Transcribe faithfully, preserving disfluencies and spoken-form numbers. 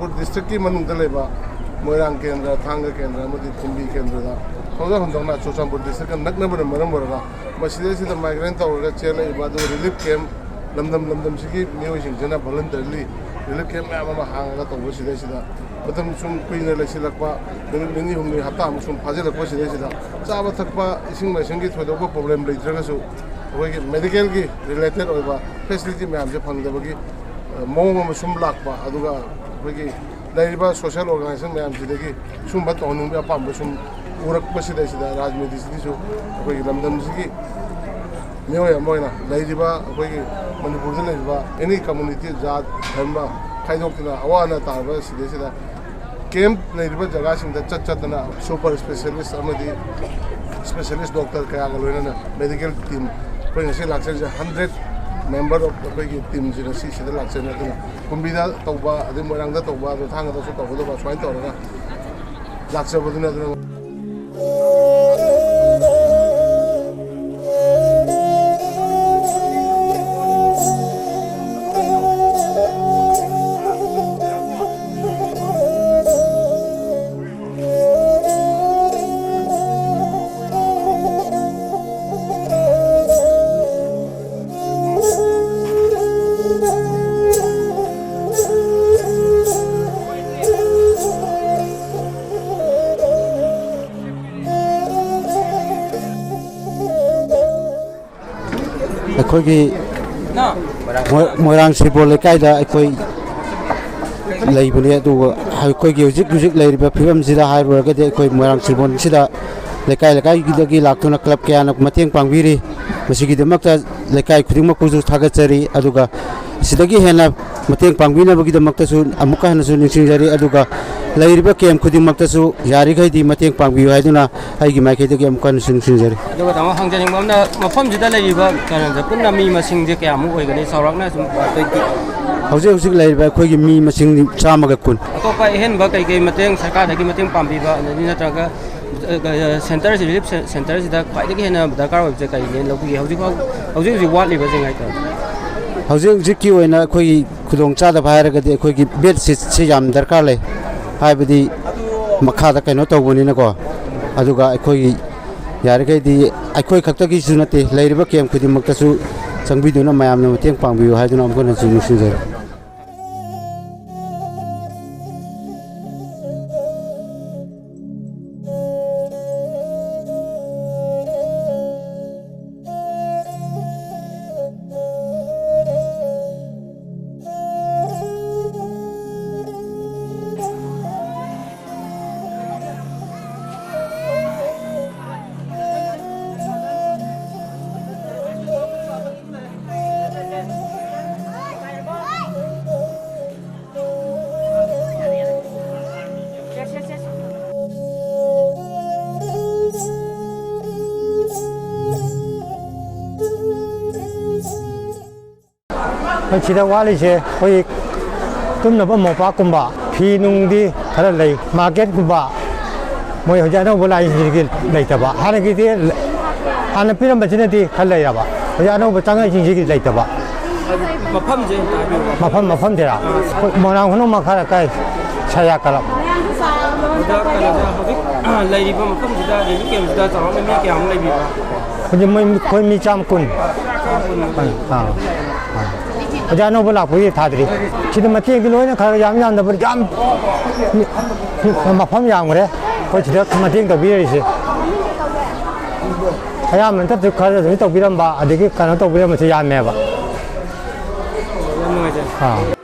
ꯃꯅꯤꯄꯨꯔ ꯗꯤꯁꯇ꯭ꯔꯤꯛꯀꯤ ꯃꯅꯨꯡꯗ ꯂꯩꯕ ꯃꯣꯏꯔꯥꯡ ꯀꯦꯟꯗ꯭ꯔ, ꯊꯥꯡꯒ ꯀꯦꯟꯗ꯭ꯔ ꯑꯃꯗꯤ ꯀꯨꯝꯕꯤ ꯀꯦꯟꯗ꯭ꯔꯗ ꯍꯧꯖꯤꯛ ꯍꯧꯖꯤꯛꯅ ꯆꯨꯔꯆꯥꯟꯄꯨꯔ ꯗꯤꯁꯇ꯭ꯔꯤꯛꯀ ꯅꯛꯅꯕꯅ ꯃꯔꯝ ꯑꯣꯏꯔꯒ ꯃꯁꯤꯗꯩꯁꯤꯗ ꯃꯥꯏꯒ꯭ꯔꯦꯟ ꯇꯧꯔꯒ ꯆꯦꯜꯂꯛꯏꯕ ꯑꯗꯨꯒ ꯔꯤꯂꯤꯐ ꯀꯦꯝꯞ, ꯂꯝꯗꯝ ꯂꯝꯗꯝꯁꯤꯒꯤ ꯃꯤꯑꯣꯏꯁꯤꯡꯁꯤꯅ ꯚꯣꯂꯟꯇꯔꯤꯂꯤ ꯔꯤꯂꯤꯐ ꯀꯦꯝꯞ ꯃꯌꯥꯝ ꯑꯃ ꯍꯥꯡꯉꯒ ꯇꯧꯕ ꯁꯤꯗꯩꯁꯤꯗ ꯃꯇꯝ ꯁꯨꯝ ꯀꯨꯏꯅ ꯂꯩꯁꯤꯜꯂꯛꯄ, ꯅꯨꯃꯤꯠ ꯅꯤꯅꯤ ꯍꯨꯝꯅꯤ, ꯍꯞꯇꯥ ꯑꯃ ꯁꯨꯝ ꯐꯥꯖꯤꯜꯂꯛꯄ ꯁꯤꯗꯩꯁꯤꯗ ꯆꯥꯕ ꯊꯛꯄ, ꯏꯁꯤꯡ ꯃꯥꯏꯁꯤꯡꯒꯤ ꯊꯣꯏꯗꯣꯛꯄ ꯄ꯭ꯔꯣꯕ꯭ꯂꯦꯝ ꯂꯩꯇ꯭ꯔꯒꯁꯨ ꯑꯩꯈꯣꯏꯒꯤ ꯃꯦꯗꯤꯀꯦꯜꯒꯤ ꯔꯤꯂꯦꯇꯦꯠ ꯑꯣꯏꯕ ꯐꯦꯁꯤꯂꯤꯇꯤ ꯃꯌꯥꯝꯁꯦ ꯐꯪꯗꯕꯒꯤ, ꯑ, ꯃꯑꯣꯡ ꯑꯃ ꯁꯨꯝ ꯂꯥꯛꯄ, ꯑꯗꯨꯒ ꯑꯩꯈꯣꯏꯒꯤ ꯂꯩꯔꯤꯕ ꯁꯣꯁꯦꯜ ꯑꯣꯔꯒꯅꯥꯏꯖꯦꯁꯟ ꯃꯌꯥꯝꯁꯤꯗꯒꯤ ꯁꯨꯝꯕ ꯇꯧꯍꯟꯅꯤꯡꯕ ꯑꯄꯥꯝꯕ ꯁꯨꯝ ꯎꯔꯛꯄꯁꯤꯗꯩꯁꯤꯗ ꯔꯥꯖꯅꯤꯇꯤꯁꯤꯒꯤꯁꯨ ꯑꯩꯈꯣꯏꯒꯤ ꯂꯝꯗꯝꯁꯤꯒꯤ ꯃꯤꯑꯣꯏ ꯑꯃ ꯑꯣꯏꯅ ꯂꯩꯔꯤꯕ ꯑꯩꯈꯣꯏꯒꯤ ꯃꯅꯤꯄꯨꯔꯗ ꯂꯩꯔꯤꯕ ꯑꯦꯅꯤ ꯀꯝꯃꯨꯅꯤꯇꯤ, ꯖꯥꯠ, ꯙꯔꯃ ꯈꯥꯏꯗꯣꯛꯇꯅ ꯑꯋꯥ ꯑꯅꯥ ꯇꯥꯔꯕ ꯁꯤꯗꯩꯁꯤꯗ ꯀꯦꯝꯞ ꯂꯩꯔꯤꯕ ꯖꯒꯥꯁꯤꯡꯗ ꯆꯠ ꯆꯠꯇꯅ ꯁꯨꯄꯔ ꯏꯁꯄꯦꯁꯤꯌꯦꯂꯤꯁ ꯑꯃꯗꯤ ꯏꯁꯄꯦꯁꯤꯌꯦꯂꯤꯁ ꯗꯣꯛꯇꯔ ꯀꯌꯥꯒ ꯂꯣꯏꯅꯅ ꯃꯦꯗꯤꯀꯦꯜ ꯇꯤꯝ ꯑꯩꯈꯣꯏ ꯉꯁꯤ ꯂꯥꯛꯆꯔꯤꯁꯦ ꯍꯟꯗ꯭ꯔꯦꯠ ꯃꯦꯝꯕꯔ ꯑꯣꯐ ꯑꯩꯈꯣꯏꯒꯤ ꯇꯤꯝꯁꯤ ꯉꯁꯤ ꯁꯤꯗ ꯂꯥꯛꯆꯔꯤ꯫ ꯑꯗꯨꯅ ꯀꯨꯝꯕꯤꯗ ꯇꯧꯕ, ꯑꯗꯩ ꯃꯣꯏꯔꯥꯡꯗ ꯇꯧꯕ, ꯑꯗꯣ ꯊꯥꯡꯒꯗꯁꯨ ꯇꯧꯒꯗꯕ, ꯁꯨꯃꯥꯏꯅ ꯇꯧꯔꯒ ꯂꯥꯛꯆꯕꯗꯨꯅ ꯑꯗꯨꯅ ꯑꯩꯈꯣꯏꯒꯤ ꯃꯣꯏ-, ꯃꯣꯏꯔꯥꯡ ꯁꯤꯕꯣ ꯂꯩꯀꯥꯏꯗ ꯑꯩꯈꯣꯏ ꯂꯩꯕꯅꯤ꯫ ꯑꯗꯨꯒ ꯑꯩꯈꯣꯏꯒꯤ ꯍꯧꯖꯤꯛ ꯍꯧꯖꯤꯛ ꯂꯩꯔꯤꯕ ꯐꯤꯕꯝꯁꯤꯗ ꯍꯥꯏꯔꯨꯔꯒꯗꯤ ꯑꯩꯈꯣꯏ ꯃꯣꯏꯔꯥꯡ ꯁꯤꯕꯣꯟꯁꯤꯗ ꯂꯩꯀꯥꯏ ꯂꯩꯀꯥꯏꯒꯤꯗꯒꯤ ꯂꯥꯛꯇꯨꯅ ꯀ꯭ꯂꯕ ꯀꯌꯥꯅ ꯃꯇꯦꯡ ꯄꯥꯡꯕꯤꯔꯤ꯫ ꯃꯁꯤꯒꯤꯗꯃꯛꯇ ꯂꯩꯀꯥꯏ ꯈꯨꯗꯤꯡꯃꯛꯄꯨꯁꯨ ꯊꯥꯒꯠꯆꯔꯤ꯫ ꯑꯗꯨꯒ ꯁꯤꯗꯒꯤ ꯍꯦꯟꯅ ꯃꯇꯦꯡ ꯄꯥꯡꯕꯤꯅꯕꯒꯤꯗꯃꯛꯇꯁꯨ ꯑꯃꯨꯛꯀ ꯍꯟꯅꯁꯨ ꯅꯤꯡꯁꯤꯡꯖꯔꯤ꯫ ꯑꯗꯨꯒ ꯂꯩꯔꯤꯕ ꯀꯦꯝ ꯈꯨꯗꯤꯡꯃꯛꯇꯁꯨ ꯌꯥꯔꯤꯈꯩꯗꯤ ꯃꯇꯦꯡ ꯄꯥꯡꯕꯤꯌꯨ ꯍꯥꯏꯗꯨꯅ ꯑꯩꯒꯤ ꯃꯥꯏꯀꯩꯗꯒꯤ ꯑꯃꯨꯛꯀ ꯍꯟꯅꯁꯨ ꯅꯤꯡꯁꯤꯡꯖꯔꯤ꯫ ꯑꯗꯨꯒ ꯇꯥꯃꯣ, ꯍꯪꯖꯅꯤꯡꯕ ꯑꯃꯅ, ꯃꯐꯝꯁꯤꯗ ꯂꯩꯔꯤꯕ ꯀꯩꯅꯣꯁꯦ ꯄꯨꯟꯅ ꯃꯤ ꯃꯁꯤꯡꯁꯦ ꯀꯌꯥꯃꯨꯛ ꯑꯣꯏꯒꯅꯤ? ꯆꯥꯎꯔꯥꯛꯅ ꯁꯨꯝ, ꯑ, ꯍꯧꯖꯤꯛ ꯍꯧꯖꯤꯛ ꯂꯩꯔꯤꯕ ꯑꯩꯈꯣꯏꯒꯤ ꯃꯤ ꯃꯁꯤꯡ ꯆꯥꯝꯃꯒ ꯀꯨꯟ꯫ ꯑꯇꯣꯞꯄ ꯑꯍꯦꯟꯕ ꯀꯩꯀꯩ ꯃꯇꯦꯡ ꯁꯔꯀꯥꯔꯗꯒꯤ ꯃꯇꯦꯡ ꯄꯥꯡꯕꯤꯕ, ꯑꯗꯒꯤ ꯅꯠꯇ꯭ꯔꯒ, ꯑ, ꯁꯦꯟꯇꯔꯁꯤ, ꯔꯤꯂꯤꯐ ꯁꯦ-, ꯁꯦꯟꯇꯔꯁꯤꯗ ꯈ꯭ꯋꯥꯏꯗꯒꯤ ꯍꯦꯟꯅ ꯗꯔꯀꯥꯔ ꯑꯣꯏꯕꯁꯦ ꯀꯔꯤꯅꯦꯅ ꯂꯧꯕꯤꯒꯦ? ꯍꯧꯖꯤꯛꯐꯥꯎ, ꯍꯧꯖꯤꯛ ꯍꯧꯖꯤꯛ ꯋꯥꯠꯂꯤꯕꯁꯤꯡ ꯍꯥꯏꯇꯥꯔꯦ꯫ ꯍꯧꯖꯤꯛ ꯍꯧꯖꯤꯛꯀꯤ ꯑꯣꯏꯅ ꯑꯩꯈꯣꯏꯒꯤ ꯈꯨꯗꯣꯡ ꯆꯥꯗꯕ ꯍꯥꯏꯔꯒꯗꯤ ꯑꯩꯈꯣꯏꯒꯤ ꯕꯦꯗꯁꯤꯠꯁꯤ ꯌꯥꯝ ꯗꯔꯀꯥꯔ ꯂꯩ, ꯍꯥꯏꯕꯗꯤ ꯃꯈꯥꯗ ꯀꯩꯅꯣ ꯇꯧꯕꯅꯤꯅꯀꯣ꯫ ꯑꯗꯨꯒ ꯑꯩꯈꯣꯏꯒꯤ ꯌꯥꯔꯤꯈꯩꯗꯤ ꯑꯩꯈꯣꯏ ꯈꯛꯇꯒꯤꯁꯨ ꯅꯠꯇꯦ, ꯂꯩꯔꯤꯕ ꯀꯦꯝ ꯈꯨꯗꯤꯡꯃꯛꯇꯁꯨ ꯆꯪꯕꯤꯗꯨꯅ ꯃꯌꯥꯝꯅ ꯃꯇꯦꯡ ꯄꯥꯡꯕꯤꯌꯨ ꯍꯥꯏꯗꯨꯅ ꯑꯃꯨꯛ ꯍꯟꯅꯁꯨ ꯅꯤꯡꯁꯤꯡꯖꯔꯤ꯫ ꯑꯩꯈꯣꯏ ꯁꯤꯗ ꯋꯥꯠꯂꯤꯁꯦ ꯑꯩꯈꯣꯏ ꯇꯨꯝꯅꯕ ꯃꯣꯝꯄꯥꯛꯀꯨꯝꯕ, ꯐꯤ ꯅꯨꯡꯗꯤ ꯈꯔ ꯂꯩ, ꯃꯥꯔꯀꯦꯠꯀꯨꯝꯕ꯫ ꯃꯣꯏ ꯍꯧꯖꯤꯛ ꯑꯅꯧꯕ ꯂꯥꯛꯏꯁꯤꯡꯁꯤꯒꯤ ꯂꯩꯇꯕ, ꯍꯥꯟꯅꯒꯤꯗꯤ ꯍꯥꯟꯅ ꯄꯤꯔꯝꯕꯁꯤꯅꯗꯤ ꯈꯔ ꯂꯩꯔꯕ, ꯍꯧꯖꯤꯛ ꯑꯅꯧꯕ ꯆꯪꯉꯛꯏꯁꯤꯡꯁꯤꯒꯤ ꯂꯩꯇꯕ꯫ ꯃꯐꯝꯁꯦ ꯑꯝꯇ ꯍꯥꯏꯕꯤꯌꯨ꯫ ꯃꯐꯝ, ꯃꯐꯝꯁꯤꯔ? ꯑꯩꯈꯣꯏ ꯃꯣꯏꯔꯥꯡ ꯈꯨꯅꯧ ꯃꯈꯥ ꯂꯩꯀꯥꯏ ꯁꯌꯥ ꯀꯂꯕ꯫ ꯑꯣꯖꯥ, ꯀꯩꯅꯣꯗ ꯍꯧꯖꯤꯛ ꯂꯩꯔꯤꯕ ꯃꯐꯝꯁꯤꯗ ꯔꯤꯂꯤꯐ ꯀꯦꯝꯁꯤꯗ ꯆꯥꯎꯔꯥꯛꯅ ꯃꯤ ꯀꯌꯥꯃꯨꯛ ꯂꯩꯕꯤꯕ꯭ꯔꯥ? ꯍꯧꯖꯤꯛ ꯃꯣꯏ, ꯑꯩꯈꯣꯏ ꯃꯤ ꯆꯥꯝ ꯀꯨꯟ꯫ ꯑꯥ, ꯑꯥ꯫ ꯑꯣꯖꯥ ꯑꯅꯧꯕ ꯂꯥꯛꯄꯒꯤ ꯊꯥꯗ꯭ꯔꯤ꯫ ꯁꯤꯗ ꯃꯇꯦꯡꯗꯤ ꯂꯣꯏꯅ ꯈꯔ ꯌꯥꯝ ꯌꯥꯝꯗꯕ ꯌꯥꯝ ꯃꯐꯝ ꯌꯥꯝꯈ꯭ꯔꯦ ꯑꯩꯈꯣꯏ ꯁꯤꯗ ꯃꯇꯦꯡ ꯇꯧꯕꯤꯔꯤꯁꯦ꯫ ꯑꯌꯥꯝꯕ ꯅꯠꯇ꯭ꯔꯁꯨ ꯈꯔ ꯑꯗꯨꯝ ꯇꯧꯕꯤꯔꯝꯕ, ꯑꯗꯒꯤ ꯀꯩꯅꯣ ꯇꯧꯕꯤꯔꯝꯕꯁꯦ ꯌꯥꯝꯃꯦꯕ꯫ ꯌꯥꯝ ꯅꯨꯡꯉꯥꯏꯖꯔꯦ꯫ ꯑꯥ꯫